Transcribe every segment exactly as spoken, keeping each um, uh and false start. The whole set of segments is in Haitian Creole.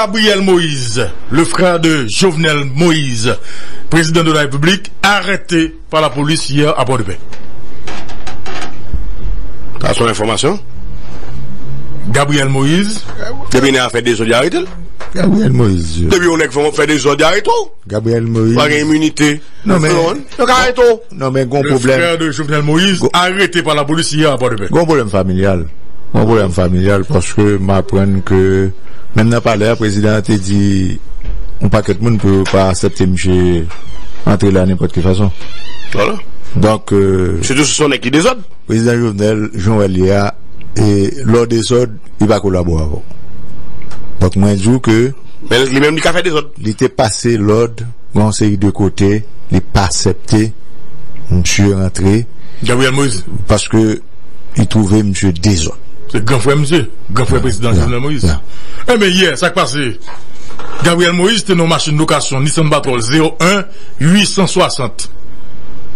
Gabriel Moïse, le frère de Jovenel Moïse, président de la République, arrêté par la police hier à Port-de-Paix. Sa se yon enfòmasyon. Gabriel Moïse. Depi nèg la fè dezòd, y arete l. Gabriel Moïse. Depi yon nèg fè, fè dezòd, y arete w. Gabriel Moïse. Pa gen iminite. Non, men, non, ka arete w. Non, men gon pwoblèm. Le frère de Jovenel Moïse, arrêté par la police hier à Port-de-Paix. Gon pwoblèm familyal. Gon pwoblèm familyal paske m aprann ke menm nan palè a, prezidan an te di yon pakèt moun pou yo pa aksepte misye antre la nenpòt ki fason. Vwala. Donk, euh, Misye tou sou son nèg ki dezòd. Prezidan Jovenel, jan w wè l ye a, e lè w dezòd, li pa kolabore avè w. Donk, mwen di w ke Men li menm, li ka fè dezòd. Li te pase lòd, gen yon seri de kote, li pa aksepte misye rantre. Gabriel Moïse. Paske li twouve misye dezòd. Se gran frè misye, gran frè prezidan Jovenel Moïse. Enben, yè, sa k pase? Gabriel Moïse te nan yon machin lokasyon Nissan Patrol zewo en uit san swasant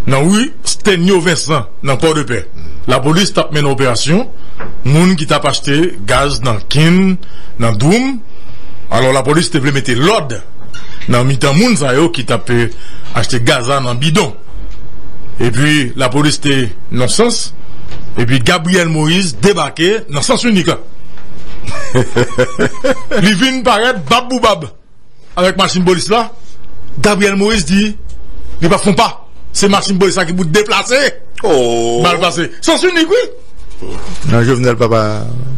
nan ri Stenio Vincent, nan Pòdepè. Lapolis t ap mennen operasyon, moun ki t ap achte gaz nan kin, nan doum. Alò, lapolis te vle mete lòd nan mitan moun sa yo ki t ap, eh, achte gaz la nan bidon. Epi, lapolis te nan sans, epi Gabriel Moïse debake nan Sens Inik la. Li vin parèt bab pou bab avèk machin polis la. Gabriel Moïse di li p ap fè yon pa. Se machin polis la ki pou deplase. Oh. Mal pase. Sens Inik, wi. Non, Jovenel papa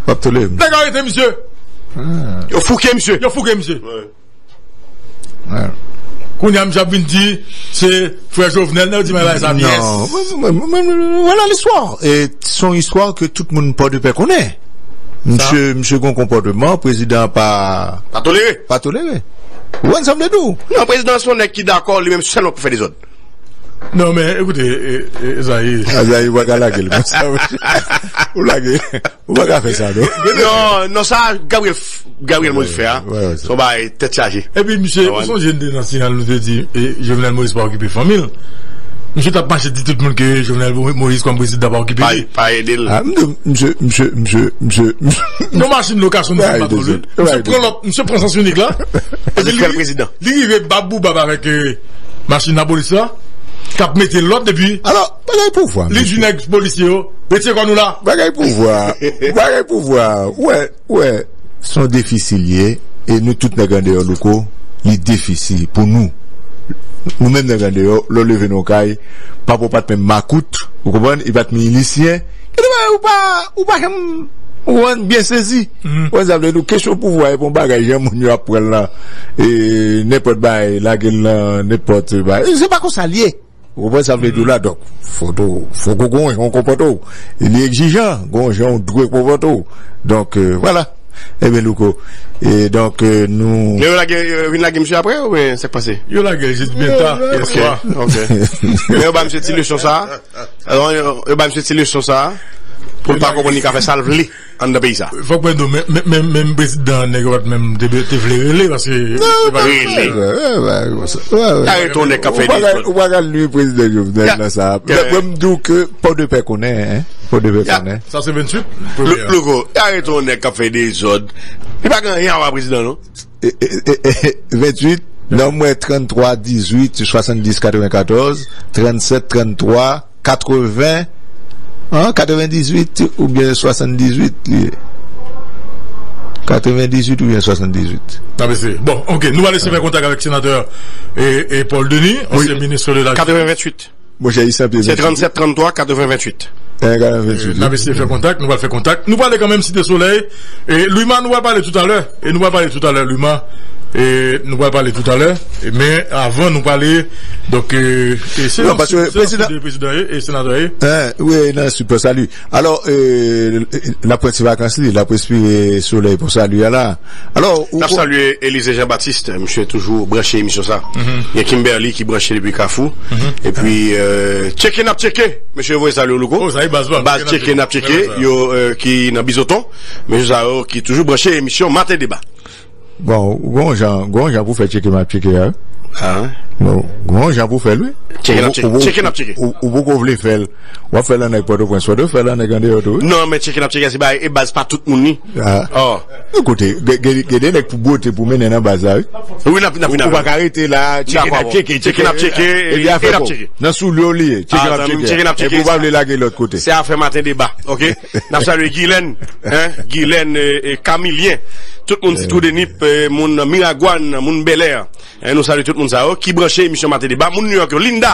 p ap tolere. Nèg arete misye. Yo fouke misye. Yo fouke misye. Kounye a, misye ap vin di se frè Jovenel, nan yo di bagay sa pyès. Non, mwen, mwen, mwen, mwen, voilà l'histoire. E se yon istwa ke tout moun Pòdepè konnen. Misye, misye gen yon konpòtman, prezidan pa pa tolere. Pa tolere. Ou konn sa m vle di w? Non, prezidan se yon nèg ki dakò, li menm sèlman pou fè dezòd. Non, men, ekoute, e, e, Ezayi. Ezayi, ou pa ka lage l konsa, mesye. Ou lage, ou pa ka fè sa, non. Non, non, sa, Gabriel, Gabriel Moïse fè a. Wè, wè, se yon bagay tèt chaje. Epi, misye, ou sonje n te nan siyal, nou te di, e, Jovenel Moïse pa okipe fanmi l. Misye t ap mache di tout moun ke Jovenel Moïse kòm prezidan pa okipe li. Pa ede l. Ah, m di, misye, misye, misye, misye, misye. Yon machin lokasyon, misye pa tro lwen. Misye pran lòt, misye pran Sens Inik la. Epi li, li rive bab pou bab avèk, eh, machin lapolis la, k ap mete lòd epi. Alò, bagay pouvwa, li di nèg polisye yo, retire kò nou la. Bagay pouvwa, bagay pouvwa. Ou wè, ou wè, se yon defisil ye, e nou tout nèg andeyò, Louko, li defisil pou nou. Nou menm nèg andeyò, lè w leve nan yon kay, papa w pa t menm makout, ou konprann, li pa t milisyen, gen de bagay ou pa, ou pa janm, ou konprann, byen sezi. Ou konprann sa m vle di w, kesyon pouvwa e pa yon bagay jan moun yo ap pran l lan, e, nenpòt bagay, lage l nan nenpòt bagay. Se pa konsa l ye. Ou konprann sa m vle di w la, donk, fòk ou, fòk ou gen yon jan w konpòte w. Li egzijan, gen yon jan w dwe konpòte w. Donk, euh, vwala. Ebyen, Louko. E donk, euh, nou Men yo lage, yo vin lage misye apre, oubyen sa k pase? Yo lage l jis byen ta, yè swa. Ok, ok. Men yo ba misye ti leson sa a. Alò, yo, yo ba misye ti leson sa a. Pou l pa konprann li ka fè sa l vle anndan peyi sa. Fòk mwen di w, men, men, men, menm prezidan, nèg yo pa t menm te, te vle rele, paske se pa rele. Arete yon nèg k ap fè dezòd. Ou pa ka nwi prezidan Jovenel nan sa. Mwen, mwen m di w ke Pòdepè konnen, hein. Pòdepè konnen. Sa se venntuit, premye. Louko, arete yon nèg k ap fè dezòd. Li pa gen anyen a wè prezidan, non. E, e, e, e, venntuit, non, mwen, tranntwa dizuit swasanndis katrevenkatòz, trannsèt tranntwa katreven, an, katrevendizuit oubyen swasanndizuit li ye. Katrevendizuit oubyen swasanndizuit. N ap eseye. Bon, ok, nou pral eseye fè kontak avèk senatè, e, e Paul Denis, ansyen minis de la Jistis. Katrevenvenntuit. Monchè, li sanble se trannsèt tranntwa katrevenvenntuit. E, katrevenvenntuit, wi. N ap eseye fè kontak, nou pral fè kontak. Nou prale kanmenm Site Solèy. E, Lwima, nou pral pale toutalè. E nou pral pale toutalè, Lwima. E nou pral pale toutalè. E, men avan nou pale, donk, e, e se yon sou de prezidan ye, e senatè ye. Wi, nan Sipò Sali. Alò, e, l ap pran ti vakans li, l ap respire solèy pou Sali a la. Alò, n ap salye Elize Jean Baptiste, misye toujou branche emisyon sa. Gen Kimberly ki branche depi Kafou. Epi, e, tcheke n ap tcheke. Mesye yo voye salye w, Louko. Baz tcheke n ap tcheke yo, e, ki nan Bizoton. Mesye sa yo ki toujou branche emisyon Maten Deba. Bon, gon jan, gon jan pou fè tcheke m ap tcheke a. Ah. Bon, gon jan pou fè l, wi. Tcheke n ap tcheke. Tcheke n ap tcheke. Ou, ou, ou poko vle fè l. W ap fè l annèk Pòtoprens, w ap fè l annèk andeyò tou, wi. Non, men tcheke n ap tcheke, se bagay, e baz pa tout moun, wi. Ah. Oh. Kote, gen, gen, gen de nèg pou bwote pou mennen nan baz la, wi. Wi, n ap, n ap, n ap. Ou pa ka rete la, tcheke n ap tcheke, tcheke n ap tcheke, epi afè ko. Nan soulye w li ye, tcheke n ap tcheke. Epi ou pa vle lage lòt kote. Se afè maten deba, oke? N ap salye Gilène, hein, Gilène, e, e, Camilien. Tout moun Sitwodinip, e, moun Miragwàn, moun Bèlè. Hein, nou salye tout moun sa yo ki branche emisyon Maten Deba. Moun Nouyòk yo, Linda,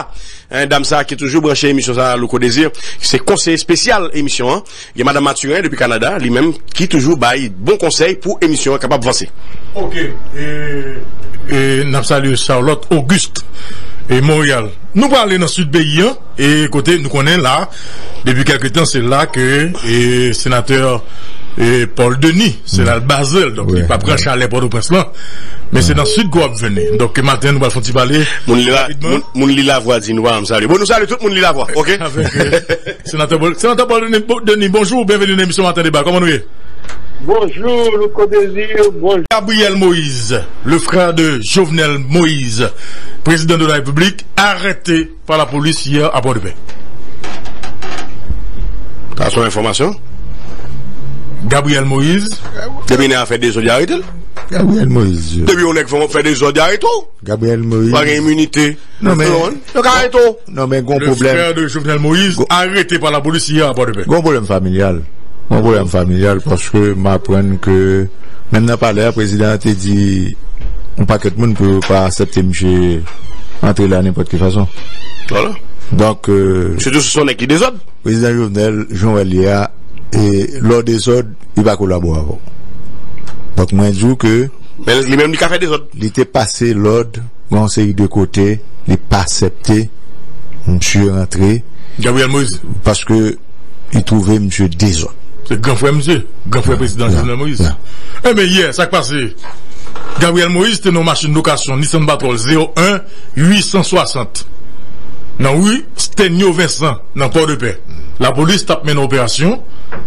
hein, dam sa ki toujou branche emisyon sa, Louko Désir, se konseye espesyal emisyon an. Gen madanm Mathurin depi Kanada, li menm ki toujou bay bon konsèy pou emisyon an kapab vanse. Oke, e, e n ap salye Charlotte Auguste e Montréal. Nou prale nan sid peyi an, e kote nou konnen la, depi kèlke tan, se la ke, e, senatè, e, Paul Denis, se la l baze l, donk li pa pran chalè Pòtoprens lan, men se nan sid ke w ap vini. Donk, maten, nou pral fè yon ti pale rapidman. Moun li la, moun, moun li lavwa di nou pa janm salye. Bon, nou salye tout moun li lavwa, oke? Avèk, e, senatè Paul, senatè Paul Denis, bon, Denis, bonjou, byenveni nan emisyon Maten Deba. Kòman nou ye? Bonjou, Louko Désir, bonjou. Gabriel Moïse, le frère de Jovenel Moïse, président de la République, arrêté par la police hier à Port-de-Paix. Sa se yon enfòmasyon? Gabriel Moïse. Depi nèg la fè dezòd, yo arete l. Gabriel Moïse. Depi yon nèg fè, fè dezòd, yo arete w. Gabriel Moïse. Pa gen iminite. Non, men, yo ka arete w. Non, men gon pwoblèm. Le frère de Jovenel Moïse, arrêté par la police hier à Port-de-Paix. Gon pwoblèm familyal. Gon pwoblèm familyal paske m aprann ke menm nan palè a, prezidan an te di yon pakèt moun pou yo pa aksepte misye antre la nenpòt ki fason. Vwala. Donk, e, misye tou se yon nèg ki dezòd. Prezidan Jovenel, jan w wè l ye a, e, lè w dezòd, li pa kolabore avè w. Donk, mwen di w ke. Men li menm, li ka fè dezòd. Li te pase lòd, gen yon seri de kote, li pa aksepte misye rantre. Gabriel Moïse. Paske li twouve misye dezòd. Se gran frè misye, gran frè prezidan Jovenel Moïse. Enben, yè, sa k pase? Gabriel Moïse te nan yon machin lokasyon Nissan Patrol zewo en uit san swasant nan ri Stenio Vincent, nan Pòdepè. Lapolis t ap mennen operasyon,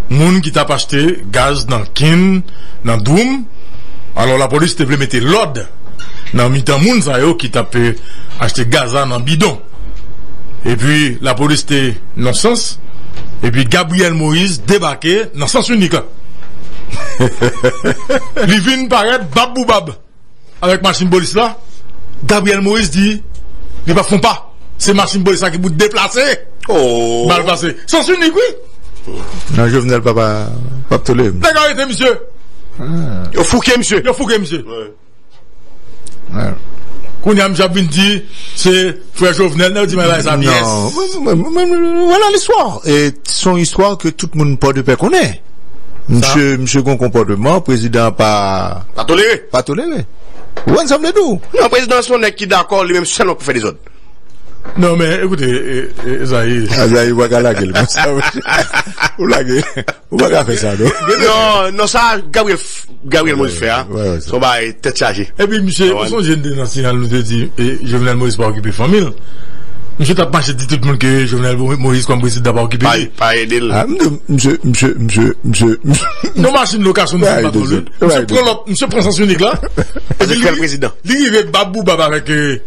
moun ki t ap achte gaz nan kin, nan dwoum. Alò, lapolis te vle mete lòd nan mitan moun sa yo ki t ap, e, achte gaz la nan bidon. Epi, lapolis te nan sans, epi Gabriel Moïse debake nan sans inik la. Li vin parèt bab pou bab avèk machin polis la. Gabriel Moïse di li p ap fè yon pa. Se machin polis la ki pou deplase. Oh. Bal pase. Sans inik, wi. Non, Jovenel papa p ap tolere. Nèg arete misye. Ah. Yo fouke misye. Yo fouke misye. Kounye a, misye ap vin di se frè Jovenel, nèg di, men bagay sa, pyès. Non, men, men, men, men, voilà l'histoire. E se yon istwa ke tout moun Pòdepè konnen. Misye, misye gen yon konpòteman, prezidan pa, pa tolere. Pa tolere. Ou konn sa m vle di w? Non, prezidan se yon nèg ki dakò, li menm sèlman pou fè dezòd. Non, men, ekoute, e, e, Zayi. A, Zayi, ou pa ka lage l konsa, monchè. Ou lage. Ou pa ka fè sa, non. Non, non, sa Gabriel, Gabriel Moïse fè a. Wè, wè, se yon bagay tèt chaje. Epi, misye, ou sonje n te nan siyal, nou te di, e, Jovenel Moïse pa okipe fanmi l. Misye t ap mache di tout moun ke Jovenel Mo-, Moïse kòm prezidan pa okipe li. Pa, pa ede l. Ah, m di, misye, misye, misye, misye. Non, machin lokasyon, misye pa tolere. Misye pran lòd, misye pran sans inik la. Epi li, li rive bab pou bab avèk, e,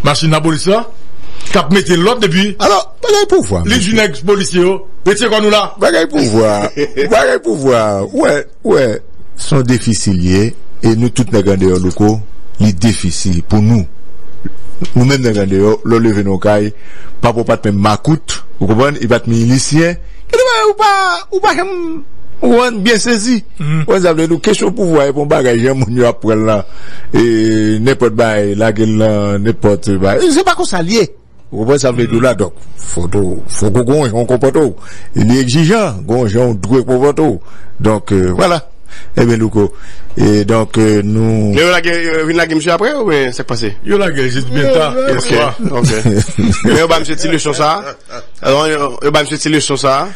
machin lapolis la, k ap mete lòd epi. Alò, bagay pouvwa, li di nèg polisye yo, retire kò nou la. Bagay pouvwa, bagay pouvwa. Ou wè, ou wè, se yon defisil ye, e nou tout nèg andeyò Louko, li defisil pou nou. Nou menm nèg andeyò, lè w leve nan yon kay, papa w pa t menm makout, ou konprann, li pa t milisyen. Gade bagay, ou pa, ou pa janm, ou konprann, byen sezi. Ou konprann sa m vle di w, kesyon pouvwa e pa yon bagay jan moun yo ap pran l lan, e, nenpòt bagay, lage l nan nenpòt bagay. Se pa konsa l ye. Ou konprann sa m vle di w la, donk, fòk ou, fòk ou gon jan w konpòte w. Li egzijan, gon jan w dwe konpòte w. Donk, e, vwala. Ebyen, Louko, e, donk, e, nou. Men yo lage, yo vin lage misye apre, oubyen sa k pase? Yo lage l jis byen ta, yè swa. Ok, ok. Men yo ba misye ti leson sa a. Alò, yo, yo ba misye ti leson sa a.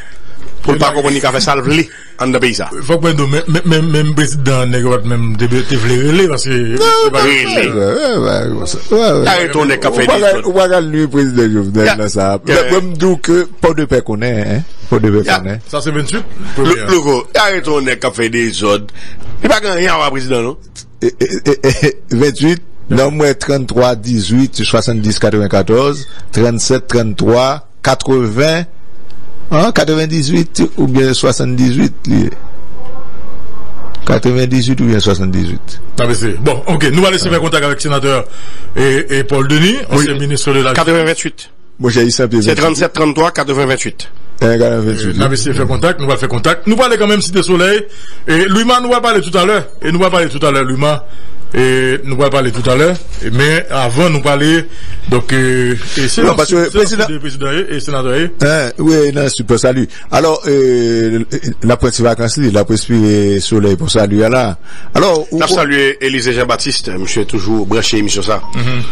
Pou l pa konprann li ka fè sa l vle anndan peyi sa. Fòk mwen di w, men, men, men, menm prezidan an, nèg yo pa t menm te, te vle rele, paske yo pa t vle rele. Arete yon nèg k ap fè dezòd. Ou pa ka nwi prezidan Jovenel nan sa. Mwen, m di w ke Pòdepè konnen, hein? Pòdepè konnen. Sa se venntuit, premye a. Louko, arete yon nèg k ap fè dezòd. Li pa gen anyen a wè prezidan, non. E, e, e, e, venntuit. Non, mwen, tranntrwa dizuit swasanndis katrevenkatòz, trannsèt tranntrwa katreven, an, katrevendizuit oubyen swasanndizuit li ye. Katrevendizuit oubyen swasanndizuit. N ap eseye. Bon, ok, nou va eseye fè kontak avèk senatè e, e Paul Denis, ansyen minis de la jistis. Katrevenvenntuit. Monchè, li sanble se trannsèt tranntrwa katrevenvenntuit. N ap eseye fè kontak, nou pral fè kontak. Nou pral kanmenm Site Solèy. E Lwima, nou pral pale toutalè. E nou pral pale toutalè, Lwima. E nou pral pale toutalè. E men avan nou pale, donk, e, e se nan sud, se nan sud de prezidan ye, e senatè ye. Wi, nan sud, Pòsali. Alò, e, l ap pran ti vakans li, l ap respire solèy Pòsali a la. Alò, n ap salye Elize Jean Baptiste, misye toujou branche emisyon sa.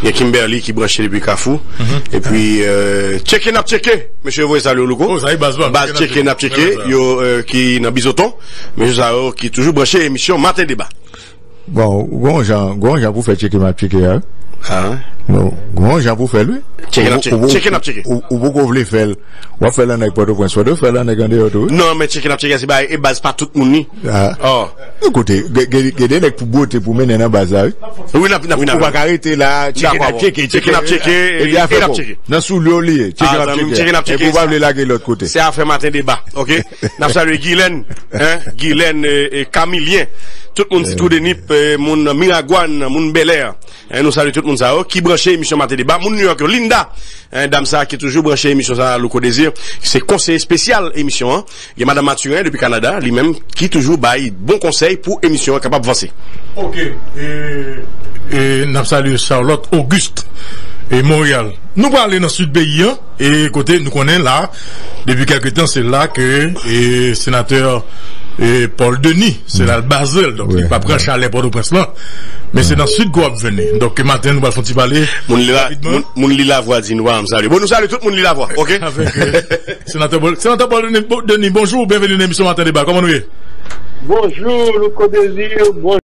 Gen Kimberly ki branche depi Kafou. Epi, euh, tcheke n ap tcheke, mesye voye salye Louko. Baz tcheke n ap tcheke, yo, euh, ki nan Bizoton. Mesye sa yo ki toujou branche emisyon Maten Deba. Bon, gon jan, gon jan pou fè tcheke m ap tcheke a. Non, gon jan pou fè l, wi. Tcheke n ap tcheke. Ou poko vle fè l. W ap fè l annèk Pòtoprens, w ap fè l annèk andeyò tou, wi. Non, men tcheke n ap tcheke, se bagay, e baz pa tout moun li. Kote, gen de nèg pou bwote pou mennen nan baz la, wi. Wi, n ap, n ap, n ap. Ou pa ka rete la, tcheke n ap tcheke, tcheke n ap tcheke, epi afè pa w. Nan soulye w li ye, tcheke n ap tcheke. Epi ou pa vle lage lòt kote. Se afè Maten Deba, ok? N ap salye Gilène, hein, Gilène, e, e Kamilyen. Tout moun Sitwou de Nip, e, moun Miragwàn, moun Bèlè. Hein, nou salye tout moun sa yo ki branche emisyon Maten Deba. Moun Nouyòk yo, Linda, hein, dam sa ki toujou branche emisyon sa, Louko Désir, se konseye espesyal emisyon an. Gen madanm Mathurin depi Kanada, li menm, ki toujou bay bon konsèy pou emisyon an kapab vanse. Ok, e, e n ap salye Charlotte Auguste e Monreyal. Nou prale nan sid peyi an, e kote nou konnen la, depi kèlke tan, se la ke, e, senatè, e, Paul Denis, se la l baze l, donk li pa pran chalè Pòtoprens lan, men se nan sid ke w ap jwenn li. Donk maten, nou pral fè yon ti pale rapidman. Moun Lilavwa di nou pa janm salye. Bon, nou salye tout moun Lilavwa, ok? Avèk, e, senatè Paul, senatè Paul Denis, Denis, bonjou, byenveni nan emisyon Maten Deba. Kòman nou ye? Bonjou, Louko Désir, bonjou.